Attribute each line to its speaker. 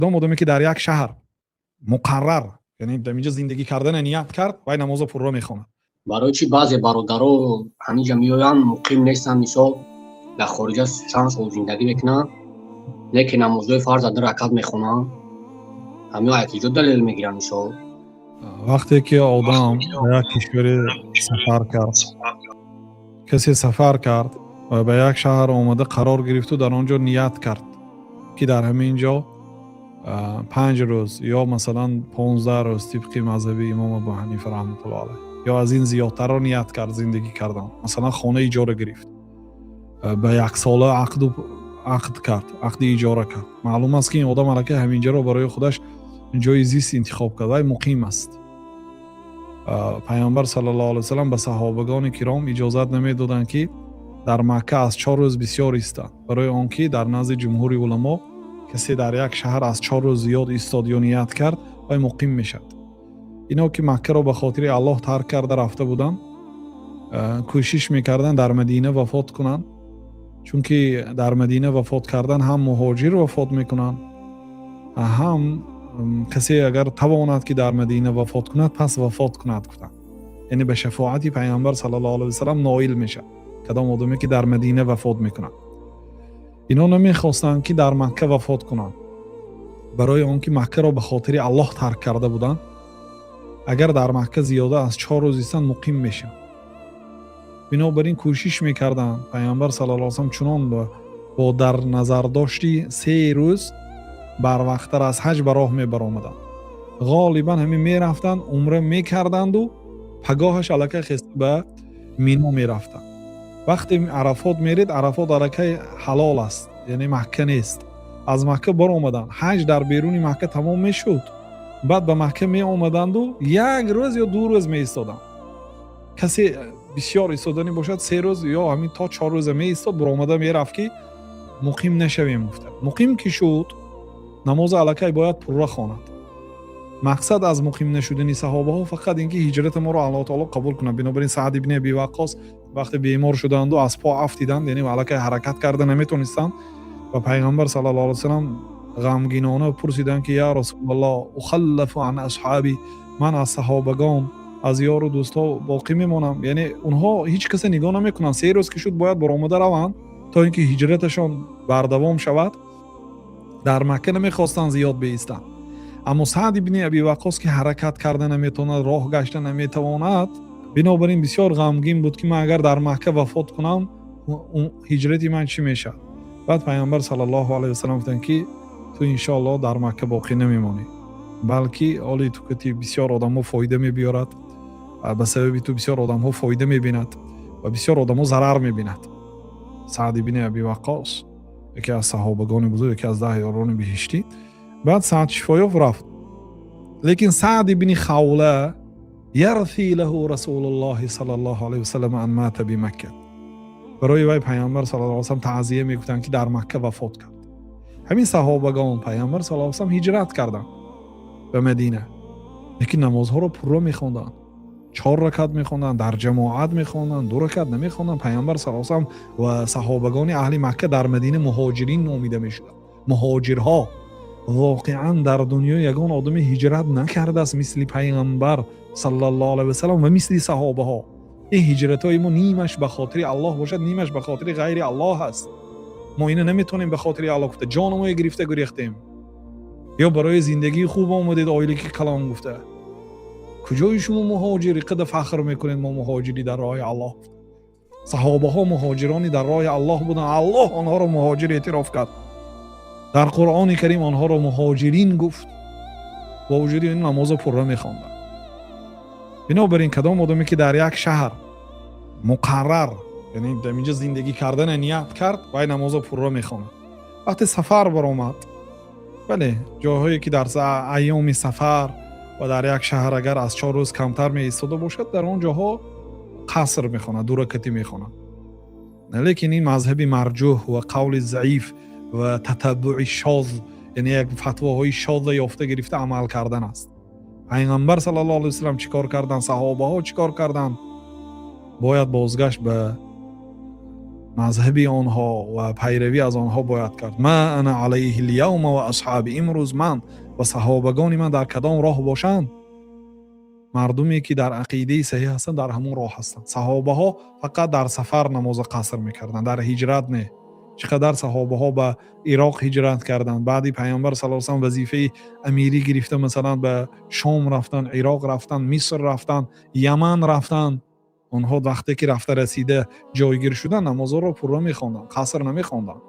Speaker 1: Кадом одаме ки дар як шаҳр муқаррар, яъне дар инҷа зиндагӣ кардана ният кард, вай намоза пурра мехонад.
Speaker 2: Барои чӣ баъзе бародаро ҳаминҷа меоянд, муқим нестанд, мисол, дар хориҷа чанд сол зиндагӣ мекунанд, лекин намозҳои фарза ду ракат мехонанд? Ҳамиё аз киҷо далел мегиранд, мисол?
Speaker 1: Вақте ки одам ба як кишваре сафар кард, касе сафар кард ва ба як шаҳр омада қарор гирифту дар он ҷо ният кард, ки дар ҳамин ҷо 5 рӯз ё масалан 15 рӯз, тибқи мазҳаби имом Абу Ҳанифа раҳматулло алайҳ, ё аз ин зиёдтарро ният кард зиндагӣ кардан, масалан, хона иҷора гирифт, ба яксола ақд кард, ақди иҷора кард, маълум аст, ки ин одам аллакай ҳаминҷаро барои худаш ҷои зист интихоб кард, вай муқим аст. Пайғамбар саллаллоҳу алайҳи васаллам ба саҳобагони киром иҷозат намедоданд, ки дар Макка аз 4 рӯз бисёр истанд, барои он ки дар назди ҷумҳури уламо касе дар як шаҳр аз 4 рӯз зиёд истод ё ният кард, вай муқим мешавад. Ино ки Маккаро ба хотири Аллоҳ тарк карда рафта буданд, кӯшиш мекарданд дар Мадина вафот кунанд, чунки дар Мадина вафот кардан ҳам муҳоҷир вафот мекунанд, ҳам касе агар тавонад, ки дар Мадина вафот кунад, пас вафот кунад, гуфтанд, яъне ба шафоати Пайғамбар саллаллоҳу алайҳи васаллам ноил мешавад кадом одаме ки дар Мадина вафот мекунад. Ино намехостанд, ки дар Макка вафот кунанд, барои он ки Маккаро ба хотири Аллоҳ тарк карда буданд. Агар дар Макка зиёда аз 4 рӯз истанд, муқим мешаванд. Бинобар ин кӯшиш мекарданд. Пайғамбар саллаллоҳу алайҳи васаллам чунон бо дар назардошти 3 рӯз барвақттар аз ҳаҷ ба роҳ мебаромаданд. Ғолибан ҳамин мерафтанд, умра мекарданду пагоҳаш аллакай хеста ба Мино мерафтанд. Вақте Арафот меред, Арафот аллакай ҳалол аст, яъне Макка нест. Аз Макка баромаданд, ҳаҷ дар беруни Макка тамом мешуд, баъд ба Макка меомаданду як рӯз ё 2 рӯз меистоданд. Касе бисёр истоданӣ бошад, 3 рӯз ё ҳамин то 4 рӯза меистод, баромада мерафт, ки муқим нашавем, гуфта. Муқим ки шуд, намози аллакай бояд пурра хонад. Мақсад аз муқим нашудани саҳобаҳо фақат ин ки ҳиҷрати моро Аллоҳ таоло қабул кунад. Бинобар ин Саъд ибни Аби Ваққос вақте бемор шуданду аз по афтиданд, яъне аллакай ҳаракат карда наметонистанд, ва Пайғамбар саллаллоҳу алайҳи васаллам ғамгинона пурсиданд, ки: «Я Расулаллоҳ, ухаллафу ан асҳаби?» Ман аз саҳобагон, аз ёру дӯстҳо боқӣ мемонам. Яъне онҳо ҳеҷ касе нигоҳ намекунанд, 3 рӯз ки шуд, бояд баромада раванд, то ин ки ҳиҷраташон бардавом шавад. Дар Макка намехостанд зиёд беистанд. Аммо Саъд ибни Аби Ваққос, ки ҳаракат карда наметавонад, роҳ гашта наметавонад, бинобар ин бисёр ғамгин буд, ки ман агар дар Макка вафот кунам, ҳиҷрати ман чӣ мешавад? Баъд Пайғамбар саллаллоҳу алайҳи васаллам гуфтанд, ки ту иншоаллоҳ дар Макка боқӣ намемонӣ, балки оли ту кати бисёр одамҳо фоида мебиёрад, ба сабаби ту бисёр одамҳо фоида мебинад ва бисёр одамҳо зарар мебинад. Саъд ибни Аби Ваққос яке аз саҳобагони бузург, яке аз 10 ёрони биҳиштӣ. Баъд Саъд шифоёфт, рафт. Лекин Саъд ибни Хавла ярфи лаҳу Расулуллоҳи саллаллоҳу алайҳи васаллам ан мата бимакка. Барои вай Пайғамбар саллаллоҳу алайҳи васаллам таъзия мегуфтанд, ки дар Макка вафот кард. Ҳамин саҳобагон Пайғамбар саллаллоҳу алайҳи васаллам ҳиҷрат карданд ба Мадина, лекин намозҳоро пурра мехонданд, чор ракат мехонданд, дар ҷамоат мехонданд, ду ракат намехонданд. Пайғамбар саллаллоҳу алайҳи васаллам ва саҳобагони аҳли Макка дар Мадина муҳоҷирин номида мешуданд, муҳоҷирҳо. Воқеан дар дунё ягон одаме ҳиҷрат накардааст мисли Пайғамбар саллаллоҳу алайҳи васаллам ва мисли саҳобаҳо. Ин ҳиҷратҳои мо нимаш ба хотири Аллоҳ бошад, нимаш ба хотири ғайри Аллоҳ аст. Мо ина наметавонем ба хотири Аллоҳ гуфта, ҷономое гирифта гурехтем ё барои зиндагии хуб омадед, оилаки калон гуфта. Куҷои шумо муҳоҷир? Иқада фахр мекунед, мо муҳоҷири дар роҳи Аллоҳ. Саҳобаҳо муҳоҷирони дар роҳи Аллоҳ буданд. Аллоҳ онҳоро муҳоҷир эътироф кард, дар Қуръони Карим онҳоро муҳоҷирин гуфт. Бо вуҷуди ин намозо пурра мехонданд. Бинобар ин кадом одаме ки дар як шаҳр муқаррар, яъне дар инҷа зиндагӣ кардана ният кард, вай намозо пурра мехонад. Вақте сафар баромад, бале, ҷойҳое ки дар айёми сафар ва дар як шаҳр агар аз 4 рӯз камтар меистода бошад, дар он ҷоҳо қаср мехонад, ду ракатӣ мехонад. Лекин ин мазҳаби марҷӯҳ ва қавли заиф ва татаббуи шоз, яъне як фатвоҳои шоза ёфта гирифта амал кардан аст. Пайғамбар саллаллоҳу алайҳи васаллам чӣ кор карданд, саҳобаҳо чӣ кор карданд, бояд бозгашт ба Мазҳаби онҳо ва пайравӣ аз онҳо бояд кард. ما أنا عليه اليوم وأصحابي. Имрӯз ман ва саҳобагони ман дар кадом роҳ бошанд, мардуме ки дар ақидаи саҳеҳ ҳастанд, дар ҳамон роҳ ҳастанд. Саҳобаҳо фақат дар сафар намоза қаср мекарданд, дар ҳиҷрат не. Чӣ қадар саҳобаҳо ба Ироқ ҳиҷрат карданд, баъди Пайғамбар сал салам вазифаи амирӣ гирифта, масалан, ба Шом рафтанд, Ироқ рафтанд, Миср рафтанд, Яман рафтанд. Онҳо вақте ки рафта расида ҷойгир шуданд, намозҳоро пурра мехонданд, қаср намехонданд.